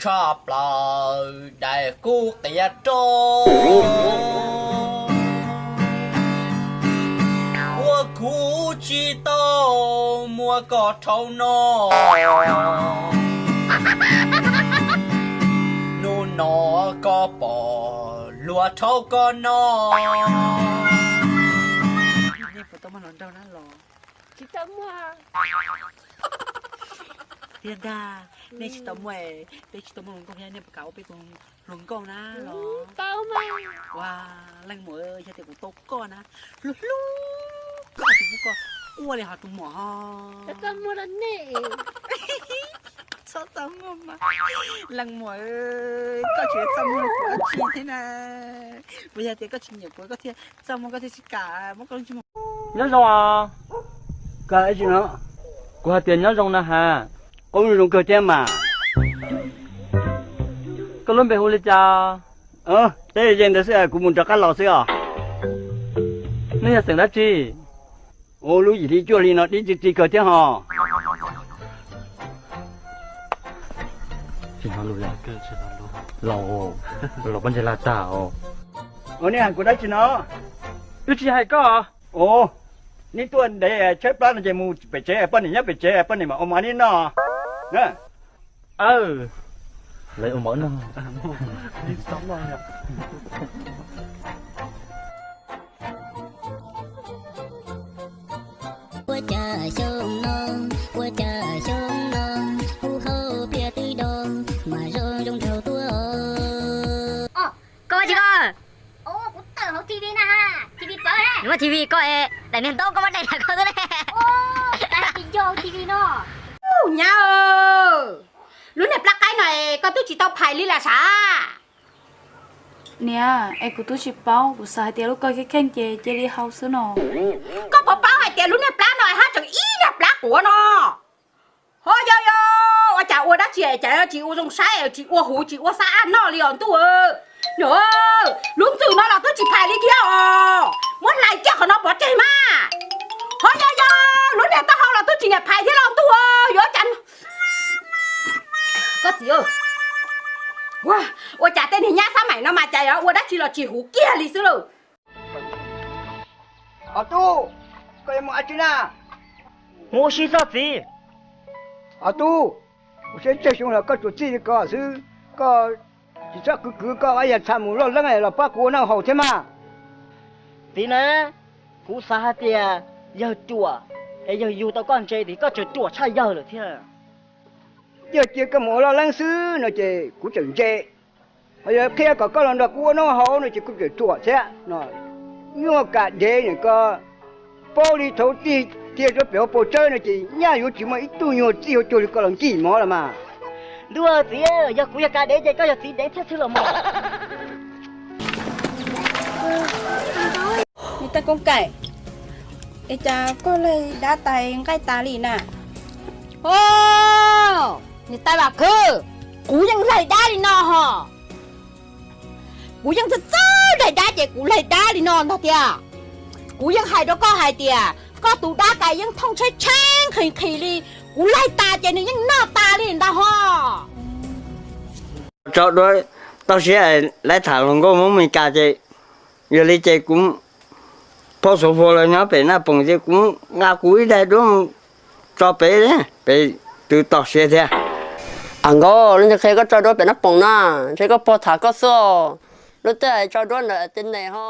Tshaj plaws daim qub qias roj, ua kuv tsis tau muab koj rhaub noj. Hnub no koj pom luag rhaub koj noj. Nej puas tau muaj hluas nraug na los? Tsis tau muaj. Tiag ntag, nej tsis tau muaj, peb tsis tau muaj hluas nkauj thiab nej puas kam ua peb tus hluas nkauj na los? Ua leej muam, yog tias kuv tau koj na, hlub hlub koj tsis pub koj ua li ho tus muam ho. Txhob txaj muag mas, leej muam, koj tsis txaj muag kuv dab tsi thiab na? Puas yog tias koj tsis nyiam kuv koj thiaj txaj muag koj thiaj tsis kam muab koj lub ntsej muag. Nyob zoo os. Koj hais tsi no? Kuv hais tias nyob zoo na has. Ub, zoo kawg thiab mas. Koj lub npe hu li cas? Teb ze ntawd xwb, kuv mus rov qab los xwb os. Nej yog xeem dab tsi? Ua lub yim hli cuaj hli no dib tsi tsi kawg thiab ho. Los, los pob ntseg laj tag os. Ua nej hais kuv dab tsi no? Wb tsis hais koj. Ua, neb tuaj ntev tshaib plab no ces mus pem tsev, poj niam nyob pem tsev, poj niam mam ua mov neb noj. Aw, lawv ua mov noj. Ua cas xyoo no, ua cas xyoo no, kuv hauv pliaj twb do, mas zoo zoo nraug tuaj. Koj ua tsi koj? Kuv tawm hauv T V na ha, T V pawv. Nws muaj T V koj es daim niag ntaub koj muab daim nrog koj xwb ne. Ub, nyab, lub niag plab qaib no koj twb tsis tau phais li lam sav? Niam, es kuv twb tsis paub, kuv xav hais tias lub koj kheej kheej ces cia li hau xwb no. Koj puas paub hais tias lub niag plab no haj tseem ib niag plab quav no. Ho yog yog, ua cas ua dab tsi cas tsis ua zoo saib, tsis ua huv tsis ua xab ab noj li os ntuj. Lub ntxwm no los twb tsis phais li thiab os, muab hlais kiag qhov no pov tseg mas. Ho yog yog, lub niag taub hau los twb tsis niam phais thiab los ntuj, yuav cas. Koj txiv, ua cas tej niag nyab xab maim no mas cas yuav ua dab tsi los tsis huv kiag li xwb lauj. Ob tub, koj yuav mus dab tsi na? Mus ua si txog txiv. Ob tub, kuv saib tsawg xyoo los koj tsuas txij li ko xwb, koj tsis txhob kwv kwv koj, yog txhaj mus loj leeb los pab kuv ua noj haus thiab mas. Txiv na, kuv xav hais tias yawg ruam, es yawg yug tau koj ntse tias koj tseem ruam tshaj yawg lawm thiab. Yog cia koj mus ua loj leeb xwb no ces kuv tseem ntse, ho yog qhia kom koj los nrog kuv ua noj haus no ces kuv tseem ruam thiab no. Nyuaj kam dev ne, koj paub li thaum tig tiag rau pem hauv paus tsawb no ces nyaj yuav tsis muaj ib tug nyuag txij hauv cuag li koj los nkig mov los mas. Ntuj txiv, yog kuv yog kam dev ces koj yog txiv dev thiab xwb los mas. Niam tais Koob Kaim, es cas koj laig dab tais nqaij tas li na? Niam tais Vam Khwv, kuv yeej laig dab li no ho. Kuv yeej txawj txawj laig dab ces kuv laig dab li no ntag tiag. Kuv yeej hais rau koj hais tias koj tus dab tais yeej thooj tsheb tsheb nqhis nqhis li, kuv laig tas ces nws yeej noj tas li ntag ho. Tso duab toj siab, lawv tham hluas nkauj Hmoob Mes Kas ces, yog li ces kuv phauj Xov Phuam los nyob pem Naj Poom ces kuv nqa kuv ib daim duab mus tso pem, pem twb toj siab thiab. Am Nkauj, lub ntsej qhia koj tso duab pem Naj Poom na, ntshe koj pog tham koj xwb. Lub tej tso duab ntawm tej nees ho.